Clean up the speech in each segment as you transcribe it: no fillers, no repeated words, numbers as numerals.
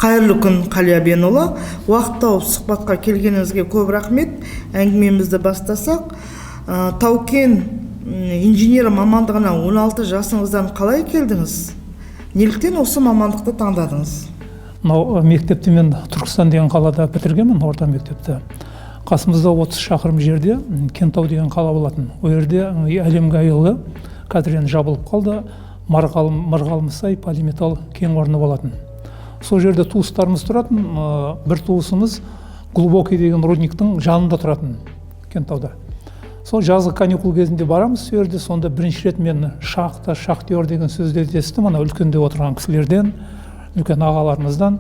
Қайырлы күн, Қали Әбенұлы! Уақыт тауып сұхбатқа келгеніңізге көп рахмет. Әңгімемізді бастасақ, тау-кен инженері мамандығына 16 жасыңыздан қалай келдіңіз? Неліктен осы мамандықты таңдадыңыз? Мынау мектепті мен Түркістан деген қалада бітіргенмін, орта мектепті. Қасымызда 30 шақырым жерде Кентау деген қала болатын. Ол жерде әлемге әйгілі, қазір енді жабылып қалды, Мырғалымсай полиметалл кен орны болатын. Сол жерде туыстарымыз тұратын. Бір туысымыз Глубокий деген рудниктің жанында тұратын Кентауда. Сол жазғы каникул кезінде барамыз сол жерде. Сонда бірінші рет мен шахта, шахтер деген сөздерді естідім ана үлкендеу отырған кісілерден, үлкен ағаларымыздан.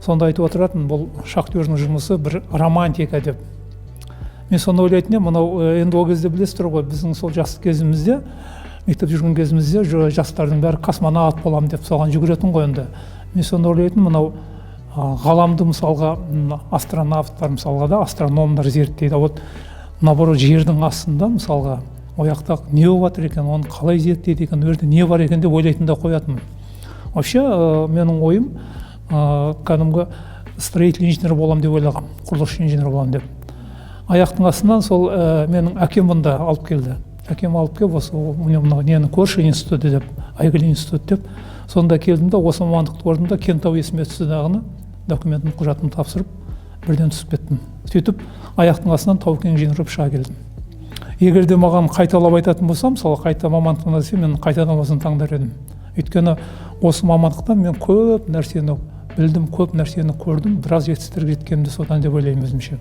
Сонда айтып отыратын: «Бұл шахтердің жұмысы бір романтика», – деп. Мен соны ойлайтын едім. Мынау енді ол кезде, білесіздер ғой, біздің сол жас кезімізде, мектеп жүрген кезімізде жастардың бәрі космонавт боламын деп соған жүгіретін ғой. Енді мен соны ойлайтынмын: мынау ғаламды, мысалға, астронавттар, мысалға да, астрономдар зерттейді, а вот наоборот жердің астында, мысалға, ол жақта не болып жатыр екен, оны қалай зерттейді екен, ол жерде не бар екен деп ойлайтын да қоятынмын. Вообще менің ойым кәдімгі строитель инженер боламын деп ойлағанмын, құрылысшы инженер боламын деп. Аяқтың астынан сол менің әкем мұнда алып келді. Әкем алып келіп, осы міне, мынау нені көрші, институты деп, әйгілі институт деп. Сонда келдім да, осы мамандықты көрдім да, Кентау есіме түсті дағыны, документін, құжатын тапсырып, бірден түсіп кеттім. Сөйтіп аяқтың астынан тау кен инженері болып шыға келдім. Егер де маған қайталап айтатын болсам, мысалы, қайта мамандық таңда десе, мен қайтадан осыны таңдар едім. Өйткені осы мамандықтан мен көп нәрсені білдім, көп нәрсені көрдім, біраз жетістіктерге жеткенім де содан деп ойлаймын өзімше.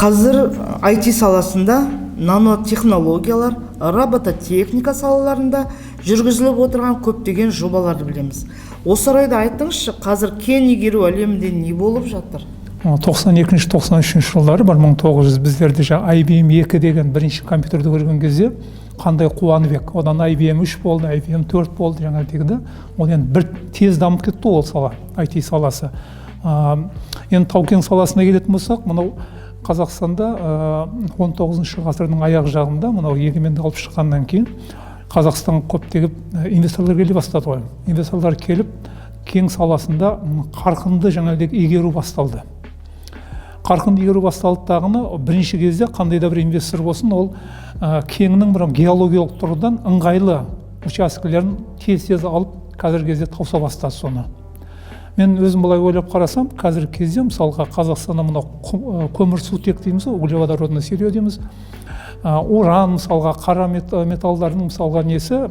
Қазір IT саласында, нанотехнологиялар, робототехника салаларында жүргізіліп отырған көптеген жобаларды білеміз. Осы орайда айтыңызшы, қазір кен игеру әлемінде не болып жатыр? 92-, 93-жылдары, 1900, біздерде жаңа IBM 2 деген бірінші компьютерді көрген кезде қандай қуанып ек. Одан IBM 3 болды, IBM 4 болды жаңағыдегі. Ол енді бір тез дамып кетті ол сала, IT саласы. Енді тау кен саласына келетін болсақ, мынау Қазақстанда 19-ғасырдың аяқ жағында мынау егемендік алып шыққаннан кейін Қазақстанға көптеген инвесторлар келе бастады ғой. Инвесторлар келіп, кен саласында қарқынды жаңағыдай игеру басталды. Қарқынды игеру басталды дағыны, бірінші кезде қандай да бір инвестор болсын, ол кеннің бір геологиялық тұрғыдан ыңғайлы учаскелерін тез тез алып, қазіргі кезде тауса бастады. Соны мен өзім былай ойлап қарасам, қазіргі кезде, мысалға, Қазақстанда мынау көмірсутек дейміз ғой, углеводородное сырье дейміз, уран, мысалға, қара металдардың, мысалға, несі,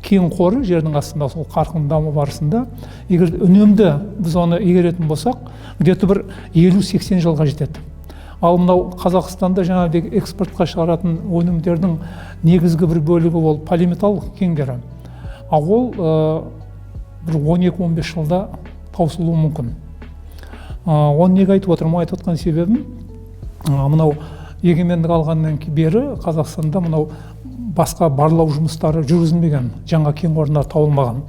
кен қоры жердің астында сол қарқынды даму барысында, егер үнемді біз оны игеретін болсақ, где-то бір 50-80 жылға жетеді. Ал мынау Қазақстанда жаңағыдай экспортқа шығаратын өнімдердің негізгі бір бөлігі ол полиметалл кендері, ал ол бір 12-15 жылда таусылуы мүмкін. Оны неге айтып отырмын? Айтып отқан себебім, мынау егемендік алғаннан бері Қазақстанда мынау басқа барлау жұмыстары жүргізілмеген, жаңа кен орындары табылмаған.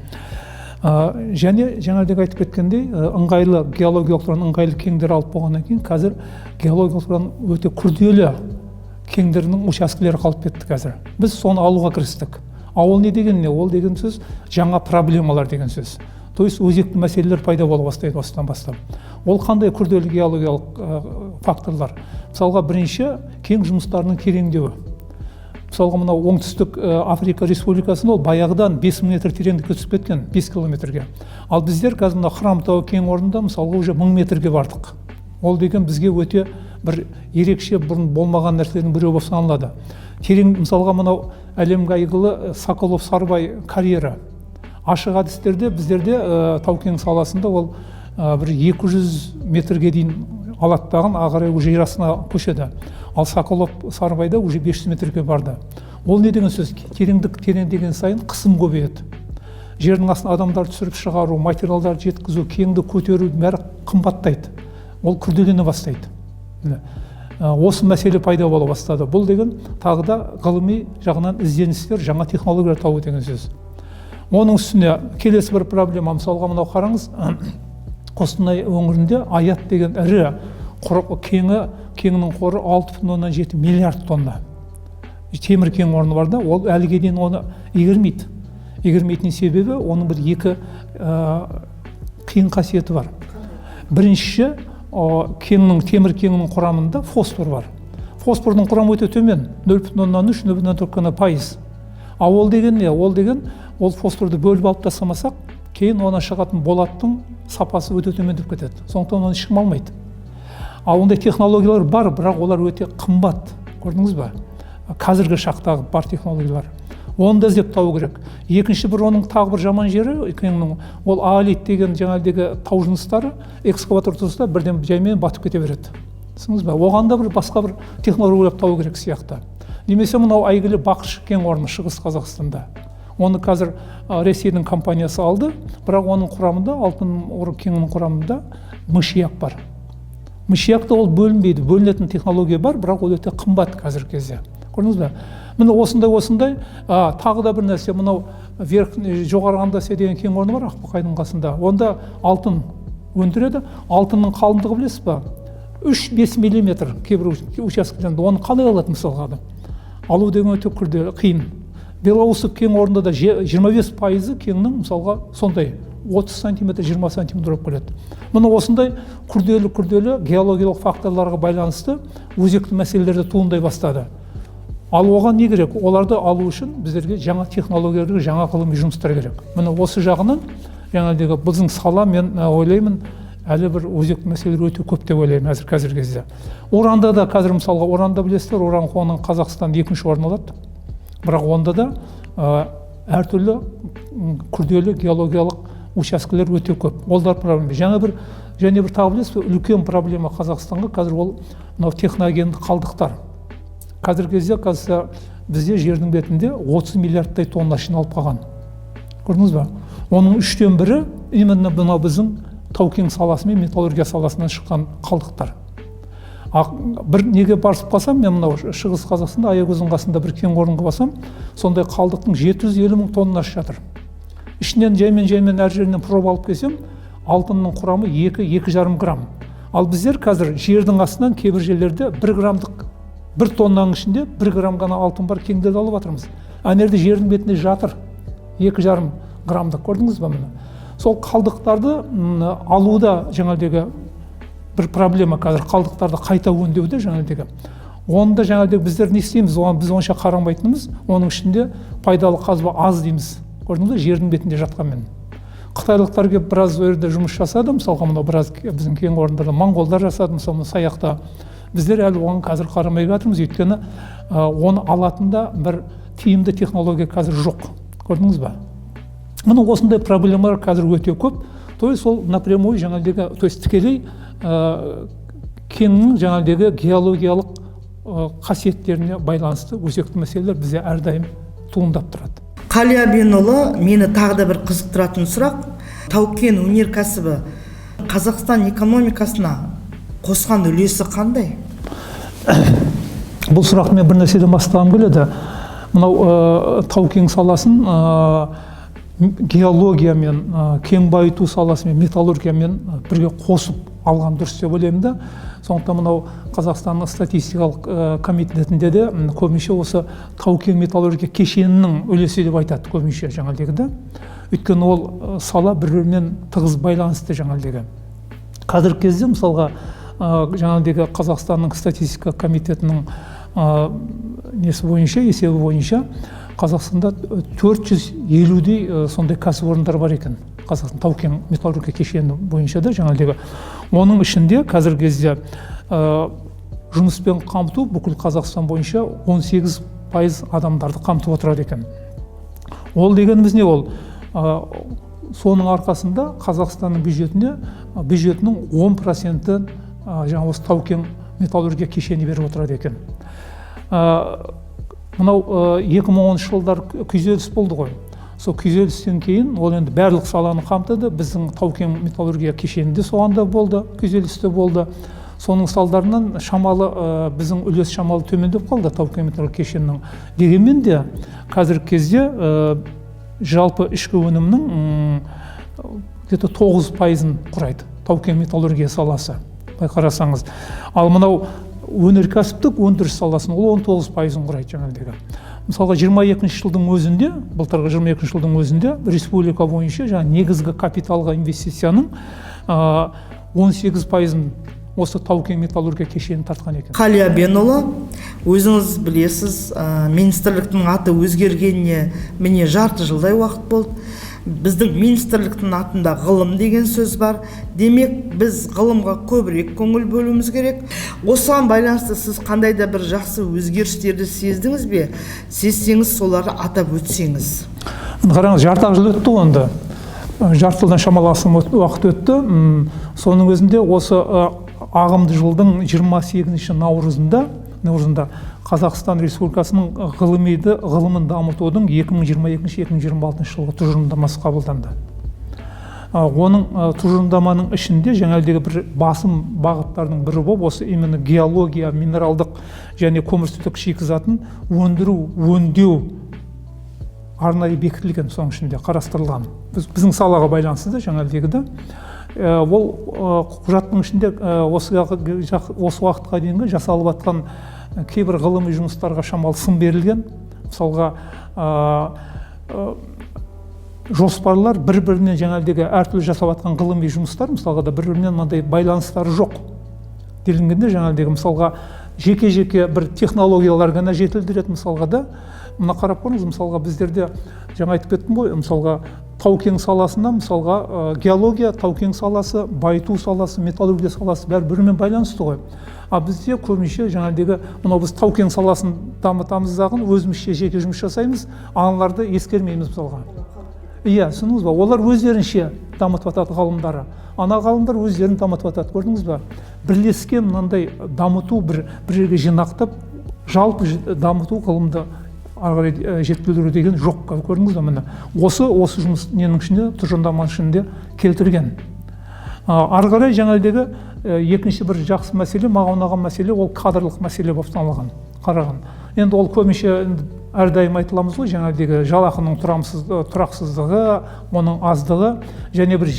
Және жаңағыдай айтып кеткендей, ыңғайлы, геологиялық тұрғыдан ыңғайлы кендер алып болғаннан кейін, қазір геологиялық тұрғыдан өте күрделі кендердің учаскелері қалып кетті. Қазір біз соны алуға кірістік. Ал ол не деген не? Ол деген сөз жаңа проблемалар деген сөз, то есть өзекті мәселелер пайда бола бастайды осыдан бастап. Ол қандай күрделі геологиялық факторлар? Мысалға, бірінші кен жұмыстарының тереңдеуі. Мысалға, мынау Оңтүстік Африка Республикасында ол баяғыдан 5000 метр тереңдікке түсіп кеткен, 5 километрге. Ал біздер қазір мына Хромтау кен орнында, мысалға, уже 1000 метрге бардық. Ол деген бізге өте бір ерекше, бұрын болмаған нәрселердің біреуі болып саналады. Терең, мысалға, мынау әлемге әйгілі Соколов Сарыбай карьері, ашық әдістерде біздерде тау кен саласында ол бір 200 метрге дейін алады дағы, ары қарай уже жер астына көшеді. Ал Соколов Сарыбайда уже 500 метрге барды. Ол не деген сөз? Тереңдік тереңдеген сайын қысым көбейеді. Жердің астына адамдарды түсіріп шығару, материалдарды жеткізу, кенді көтеру, бәрі қымбаттайды, ол күрделене бастайды. Міне, осы мәселе пайда бола бастады. Бұл деген тағы да ғылыми жағынан ізденістер, жаңа технологиялар табу деген сөз. Оның үстіне келесі бір проблема, мысалға, мынау қараңыз, Қостанай өңірінде Аят деген ірі кеңі, кеңінің қоры 6,7 миллиард тонна темір кен орны бар да, ол әліге дейін оны игермейді. Игермейтін себебі оның бір екі қиын қасиеті бар. Бірінші, кеңнің, темір кеңінің құрамында фосфор бар. Фосфордың құрамы өте төмен, 0,3, 0,4 қана пайыз. А ол деген не? Ол деген, ол фосфорды бөліп алып тастамасақ, кейін одан шығатын болаттың сапасы өте төмендеп кетеді. Сондықтан оны ешкім алмайды. Ал ондай технологиялар бар, бірақ олар өте қымбат. Көрдіңіз ба? Қазіргі шақтағы бар технологиялар. Оны да іздеп табу керек. Екінші бір оның тағы бір жаман жері кеңнің, ол оолит деген жаңағыдегі тау жыныстары экскаватор тұрса, бірден жаймен батып кете береді. Түсіндіңіз ба? Оған да бір басқа бір технология ойлап табу керек сияқты. Немесе мынау әйгілі Бақыш кен орны Шығыс Қазақстанда. Оны қазір Ресейдің компаниясы алды, бірақ оның құрамында, алтын кеңінің құрамында мышьяк бар. Мышьяк та ол бөлінбейді, бөлінетін технология бар, бірақ ол өте қымбат қазіргі кезде. Көрдіңіз бе? Міне, осындай, тағы да бір нәрсе, мынау Жоғарғы Андасия деген кен орны бар Ақбақайдың қасында. Онда алтын өндіреді. Алтынның қалыңдығы білесіз ба? 3-5 миллиметр кейбір учаскелерінде. Оны қалай алады мысалға адам? Алу деген өте күрделі, қиын. Белоусов кен орнында да 25%-ы кеңнің мысалға сондай 30 сантиметр, 20 сантиметр болып келеді. Міне, осындай күрделі геологиялық факторларға байланысты өзекті мәселелер де туындай бастады. Ал оған не керек? Оларды алу үшін біздерге жаңа технологиялар керек, жаңа ғылыми жұмыстар керек. Міне, осы жағынан жаңағыдегі біздің сала, мен ойлаймын, әлі бір өзекті мәселелер өте көп деп ойлаймын қазіргі кезде. Уранда да қазір мысалға, уранда білесіздер, уран қоңынан Қазақстан екінші орын алады. Бірақ онда да әртүрлі күрделі геологиялық учаскелер өте көп. Ол да проблема. Жаңа бір, және бір тағы білесіз бе, үлкен проблема Қазақстанға қазір ол мынау техногенді қалдықтар. Қазіргі кезде қазір бізде жердің бетінде 30 миллиардтай тонна жиналып қалған. Көрдіңіз ба? Оның үштен бірі именно мынау біздің тау-кен саласы мен металлургия саласынан шыққан қалдықтар. Бір неге барып қалсам, мен мынау Шығыс Қазақстанда Аягөздің қасында бір кен орнына барсам, сондай қалдықтың 750 мың тоннасы жатыр. Ішінен жаймен жаймен әр жерінен проба алып келсем, алтынның құрамы 2-2,5 грамм. Ал біздер қазір жердің астынан кейбір жерлерде 1 граммдық, 1 тоннаның ішінде 1 грамм ғана алтын бар кеңдерді алып жатырмыз. Ана жерде жердің бетінде жатыр 2,5 граммдық, көрдіңіз ба, міне. Сол қалдықтарды алуда жаңағыдегі бір проблема қазір, қалдықтарды қайта өңдеуде жаңағыдегі. Оны да жаңағыдегі біздер не істейміз, оған біз онша қарамайтынымыз, оның ішінде пайдалы қазба аз дейміз. Көрдіңіз бе, жердің бетінде жатқанмен. Қытайлықтар келіп біраз ол жерде жұмыс жасады, мысалға, мынау біраз біздің кен орындарда моңғолдар жасады, мысалы, Саяқта. Біздер әлі оған қазір қарамай жатырмыз, өйткені оны алатын да бір тиімді технология қазір жоқ. Көрдіңіз ба? Міне, осындай проблемалар қазір өте көп. То есть ол напрямую жаңағыдегі, то есть тікелей кеннің жаңағыдегі геологиялық қасиеттеріне байланысты өзекті мәселелер бізде әрдайым туындап тұрады. Қали Әбенұлы, мені тағы да бір қызықтыратын сұрақ: тау-кен өнеркәсібі Қазақстан экономикасына қосқан үлесі қандай? Бұл сұрақты мен бір нәрседен бастағым келеді. Мынау тау-кен саласын геологиямен, кен байыту саласымен, металлургиямен бірге қосып алған дұрыс деп ойлаймын да. Сондықтан мынау Қазақстанның статистикалық комитетінде де көбінесе осы тау-кен металлургия кешенінің үлесі деп айтады көбінесе жаңағыдегі да. Өйткені ол сала бір бірімен тығыз байланысты жаңағыдегі. Қазіргі кезде мысалға жаңағыдегі Қазақстанның статистика комитетінің несі бойынша, есебі бойынша, Қазақстанда 450-дей сондай кәсіпорындар бар екен. Қазақстан тау-кен металлургия кешені бойынша да жаңағыдегі. Оның ішінде қазіргі кезде жұмыспен қамту бүкіл Қазақстан бойынша 18% адамдарды қамтып отырады екен. Ол дегеніміз не ол? Соның арқасында Қазақстанның бюджетінің 10 проценті жаңа осы тау-кен металлургия кешені беріп отырады екен. Мынау 2010 жылдар күйзеліс болды ғой. Сол күйзелістен кейін ол енді барлық саланы қамтыды. Біздің тау-кен металлургия кешенінде соған да болды, күйзеліс те болды. Соның салдарынан шамалы біздің үлес шамалы төмендеп қалды тау-кен металлургия кешенінің. Дегенмен де қазіргі кезде жалпы ішкі өнімнің где-то 9%-ын құрайды тау-кен металлургия саласы, былай қарасаңыз. Ал мынау өнеркәсіптік өндіріс саласын ол 19%-ын құрайды жаңағыдегі. Мысалға, 22 жылдың өзінде, былтырғы 22 жылдың өзінде республика бойынша жаңа негізгі капиталға инвестицияның 18%-ын осы тау-кен металлургия кешені тартқан екен. Қали Әбенұлы, өзіңіз білесіз, министрліктің аты өзгергеніне міне жарты жылдай уақыт болды. Біздің министрліктің атында ғылым деген сөз бар. Демек, біз ғылымға көбірек көңіл бөлуіміз керек. Осыған байланысты сіз қандай да бір жақсы өзгерістерді сездіңіз бе? Сезсеңіз, соларды атап өтсеңіз. Қараңыз, жарты ақ жыл өтті ғой енді. Жарты жылдан шамалы астам уақыт өтті. Соның өзінде осы ағымды жылдың 28 наурызында Қазақстан Республикасының ғылымын дамытудың 2022-2026 жылғы тұжырымдамасы қабылданды. Оның тұжырымдаманың ішінде жаңағыдегі бір басым бағыттардың бірі болып осы именно геология, минералдық және көмірсутек шикізатын өндіру, өңдеу арнайы бекітілген, соның ішінде қарастырылған. Біздің салаға байланысты да жаңағыдегі да. Ол құжаттың ішінде осы уақытқа дейінгі жасалып жатқан кейбір ғылыми жұмыстарға шамалы сын берілген. Мысалға, жоспарлар бір-бірінен жаңағыдегі әртүрлі жасап жатқан ғылыми жұмыстар, мысалға да, бір-бірінен мынандай байланыстары жоқ делінгенде, жаңағыдегі, мысалға, жеке-жеке бір технологиялар ғана жетілдіреді, мысалға да. Мына қарап көріңіз, мысалға, біздерде жаңа айтып кеттім ғой, мысалға, тау-кен саласында, мысалға, геология, тау-кен саласы, байыту саласы, металлургия саласы бәрі бірімен байланысты ғой. А бізде көбінше жаңағыдегі мынау біз тау-кен саласын дамытамыз дағы, өзімізше жеке жұмыс жасаймыз, аналарды ескермейміз, мысалға. Иә, түсіндіңіз ба? Олар өздерінше дамытып жатады ғалымдары. Ана ғалымдар өздерін дамытып жатады, көрдіңіз ба? Бірлескен мынандай дамыту, бір жерге жинақтап, жалпы дамыту, ғылымды ары қарай жетілдіру деген жоқ, көрдіңіз ба? Міне, осы жұмыс ненің ішінде, тұжырымдаманың ішінде келтірген. Ары қарай жаңағыдегі екінші бір жақсы мәселе, маған ұнаған мәселе, ол кадрлық мәселе болып саналған, қараған. Енді ол көбінше енді әрдайым айтыламыз ғой, жаңағыдегі жалақының тұрақсыздығы, оның аздығы және бір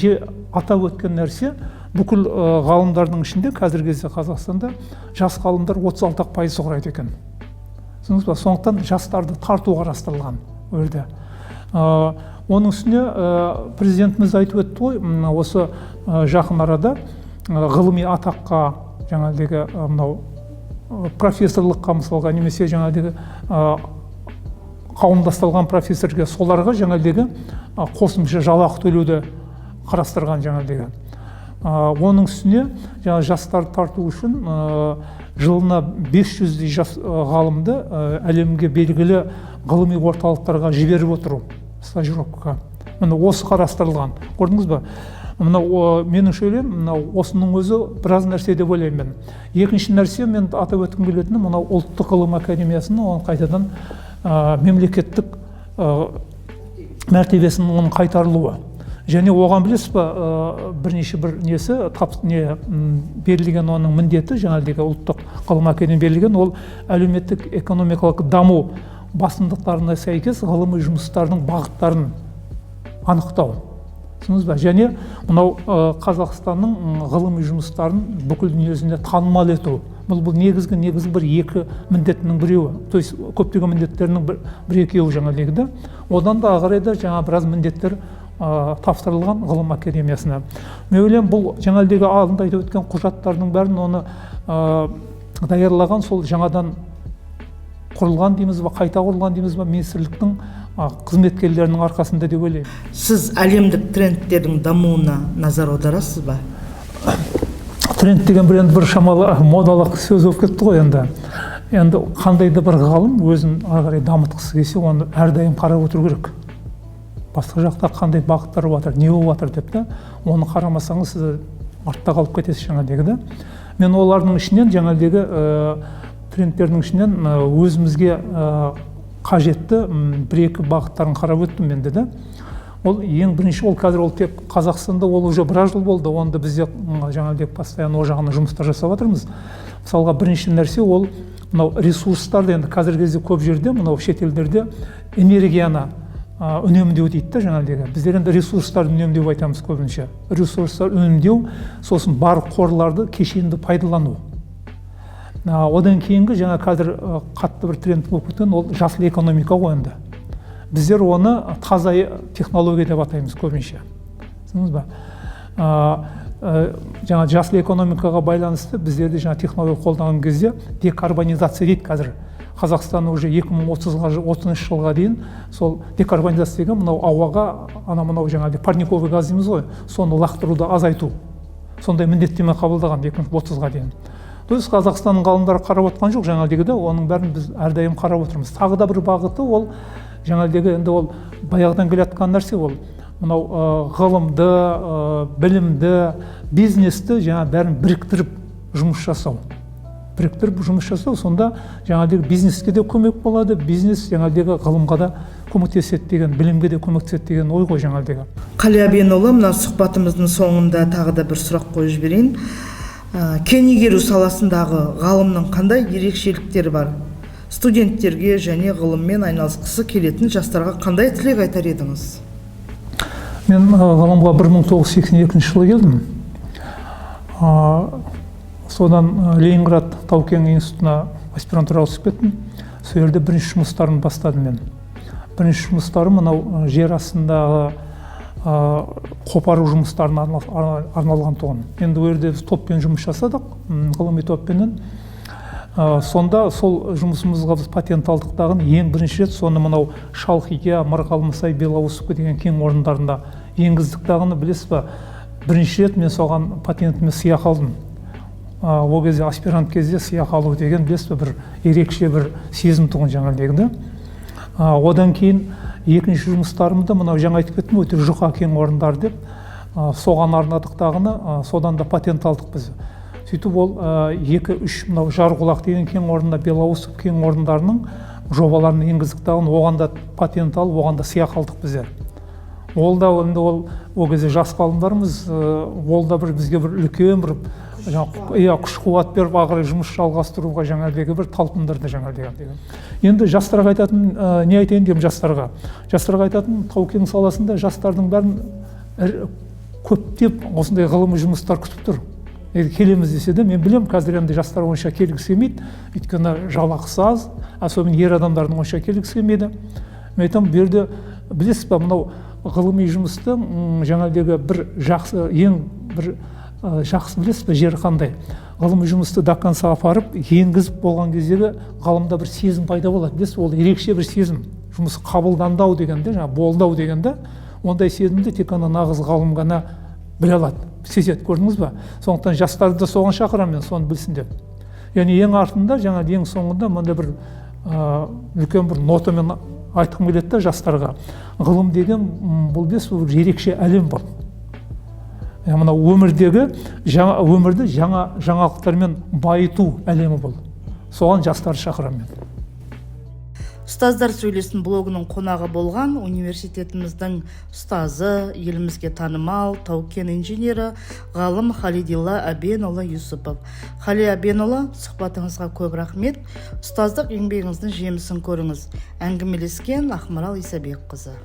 атап өткен нәрсе, бүкіл ғалымдардың ішінде қазіргі кезде Қазақстанда жас ғалымдар 36% құрайды екен. Түсіндіңіз ба? Сондықтан жастарды тарту қарастырылған ол жерде. Оның үстіне президентіміз айтып өтті ғой, осы жақын арада ғылыми атаққа, жаңағыдегі мынау профессорлыққа, мысалға, немесе жаңағыдегі қауымдастырылған профессорге, соларға жаңағыдегі қосымша жалақы төлеуді қарастырған жаңағыдегі. Оның үстіне жаңа жастарды тарту үшін жылына 500-дей жас ғалымды әлемге белгілі ғылыми орталықтарға жіберіп отыру, стажировкаға. Міне, осы қарастырылған. Көрдіңіз ба? Мынау, меніңше ойлаймын, мынау осының өзі біраз нәрсе деп ойлаймын мен. Екінші нәрсе, мен атап өткім келетіні, мынау ұлттық ғылым академиясының оның қайтадан мемлекеттік мәртебесінің оның қайтарылуы. Және оған білесіз ба, бірнеше бір несі, тап, не, берілген оның міндеті, жаңағыдегі ұлттық ғылым академия берілген, ол әлеуметтік экономикалық даму басымдықтарына сәйкес ғылыми жұмыстардың бағыттарын анықтау. Түсіндіңіз ба? Және мынау Қазақстанның ғылыми жұмыстарын бүкіл дүние жүзінде танымал ету. Бұл негізгі бір екі міндетінің біреуі. То есть көптеген міндеттерінің бір екеуі жаңағыдегі да. Одан да ары қарай да жаңа біраз міндеттер тапсырылған ғылым академиясына. Мен ойлаймын, бұл жаңағыдегі алдында айтып өткен құжаттардың бәрін оны даярлаған сол жаңадан құрылған дейміз ба, қайта құрылған дейміз ба, министрліктің қызметкерлерінің арқасында деп ойлаймын. Сіз әлемдік трендтердің дамуына назар аударасыз ба? Тренд деген бір енді бір шамалы модалық сөз болып кетті ғой енді. Енді қандай да бір ғалым өзін ары қарай дамытқысы келсе, оны әрдайым қарап отыру керек. Басқа жақта қандай бағыттар болып жатыр, не болып жатыр деп та, оны қарамасаңыз, сіз артта қалып кетесіз жаңағыдегі да. Мен олардың ішінен жаңағыдегі трендтердің ішінен өзімізге қажетті бір екі бағыттарын қарап өттім енді да. Ол ең бірінші, ол қазір ол тек Қазақстанда, ол уже біраз жыл болды, оны да бізде жаңағыдай постоянно ол жағынан жұмыстар жасап жатырмыз. Мысалға, бірінші нәрсе ол мынау ресурстарды, енді қазіргі кезде көп жерде мынау шетелдерде энергияны үнемдеу дейді да жаңағыдегі. Біздер енді ресурстарды үнемдеу айтамыз көбінше. Ресурстар үнемдеу, сосын бар қорларды кешенді пайдалану. Одан кейінгі жаңа қазір қатты бір тренд болып кеткен ол жасыл экономика ғой енді. Біздер оны таза технология деп атаймыз көбінше. Түсіндіңіз ба? Жаңа жасыл экономикаға байланысты біздерде жаңа технология қолданған кезде декарбонизация дейді қазір. Қазақстан уже 2030 жылға дейін сол декарбонизация деген мынау ауаға ана мынау жаңағы парниковый газ дейміз ғой, соны лақтыруды азайту. Сондай міндеттеме қабылдаған 2030-ға дейін. То есть Қазақстанның ғалымдары қарап отқан жоқ жаңағыдегі, оның бәрін біз әрдайым қарап отырмыз. Тағы да бір бағыты ол жаңағыдегі енді ол баяғыдан келе жатқан нәрсе, ол мынау ғылымды, білімді, бизнесті жаңа бәрін біріктіріп жұмыс жасау. Біріктіріп жұмыс жасау, сонда жаңағыдегі бизнеске де көмек болады, бизнес жаңағыдегі ғылымға да көмектеседі деген, білімге де көмектеседі деген ой ғой жаңағыдегі. Қали Әбенұлы, мына сұхбатымыздың соңында тағы да бір сұрақ қойып жіберейін. Кен игеру саласындағы ғалымның қандай ерекшеліктері бар? Студенттерге және ғылыммен айналысқысы келетін жастарға қандай тілек айтар едіңіз? Мен ғылымға 1982 жылы келдім. Содан Ленинград тау-кен институтына аспирантураға түсіп кеттім. Сол жерде бірінші жұмыстарымды бастадым мен. Бірінші жұмыстарым мынау жер астындағы қопару жұмыстарына арналған тұғын. Енді ол жерде біз топпен жұмыс жасадық, ғылыми топпенен. Сонда сол жұмысымызға біз патент алдық дағы, ең бірінші рет соны мынау Шалқия, Марғалымсай, Белоусовка деген кен орындарында енгіздік дағыны, білесіз ба, бірінші рет мен соған патентіме сыйақы алдым. Ол кезде аспирант кезде сыйақы алу деген, білесіз бе, бір ерекше бір сезім тұғын жаңағыдегі. Одан кейін екінші жұмыстарымды мынау жаңа айтып кеттім, өте жұқа кен орындары деп, соған арнадық дағыны, содан да патент алдық біз. Сөйтіп ол 2-3 мынау Жарқұлақ деген кен орнында, Белоусов кен орындарының жобаларын енгіздік дағыны, оған да патент алып, оған да сыйақы алдық біздер. Ол да енді ол кезде жас ғалымдармыз, ол да бір бізге бір үлкен бір жаңа күш қуат беріп, ары қарай жұмыс жалғастыруға жаңағыдегі бір талпындырды жаңағыдегі. Енді жастарға айтатын, не айтайын деймін жастарға? Жастарға айтатын, тау-кен саласында жастардың бәрін көптеп осындай ғылыми жұмыстар күтіп тұр. Егер келеміз десе де, мен білемін, қазір енді жастар онша келгісі келмейді, өйткені жалақысы аз, особенно ер адамдардың онша келгісі келмейді. Мен айтамын, бұл жерде білесіз ба, мынау ғылыми жұмысты жаңағыдегі бір жақсы, ең бір жақсы білесіз бе, жері қандай? Ғылыми жұмысты до конца апарып, енгізіп болған кездегі ғалымда бір сезім пайда болады, білесіз, ол ерекше бір сезім. Жұмысы қабылданды ау дегенде, жаңа болды ау дегенде, ондай сезімді тек қана нағыз ғалым ғана біле алады, сезеді, көрдіңіз ба? Сондықтан жастарды да соған шақырамын мен, соны білсін деп. Яғни ең артында, жаңа ең соңында мындай бір үлкен бір нотамен айтқым келеді да жастарға. Ғылым деген бұл білесіз, бұл ерекше әлем бұл. Мынау өмірдегі жаңа, өмірді жаңа жаңалықтармен байыту әлемі бұл. Соған жастарды шақырамын мен. Ұстаздар сөйлесін блогының қонағы болған университетіміздің ұстазы, елімізге танымал тау-кен инженері, ғалым Халидилла Әбенұлы Юсупов. Хали Әбенұлы, сұхбатыңызға көп рахмет. Ұстаздық еңбегіңіздің жемісін көріңіз. Әңгімелескен Ақмарал Исабекқызы.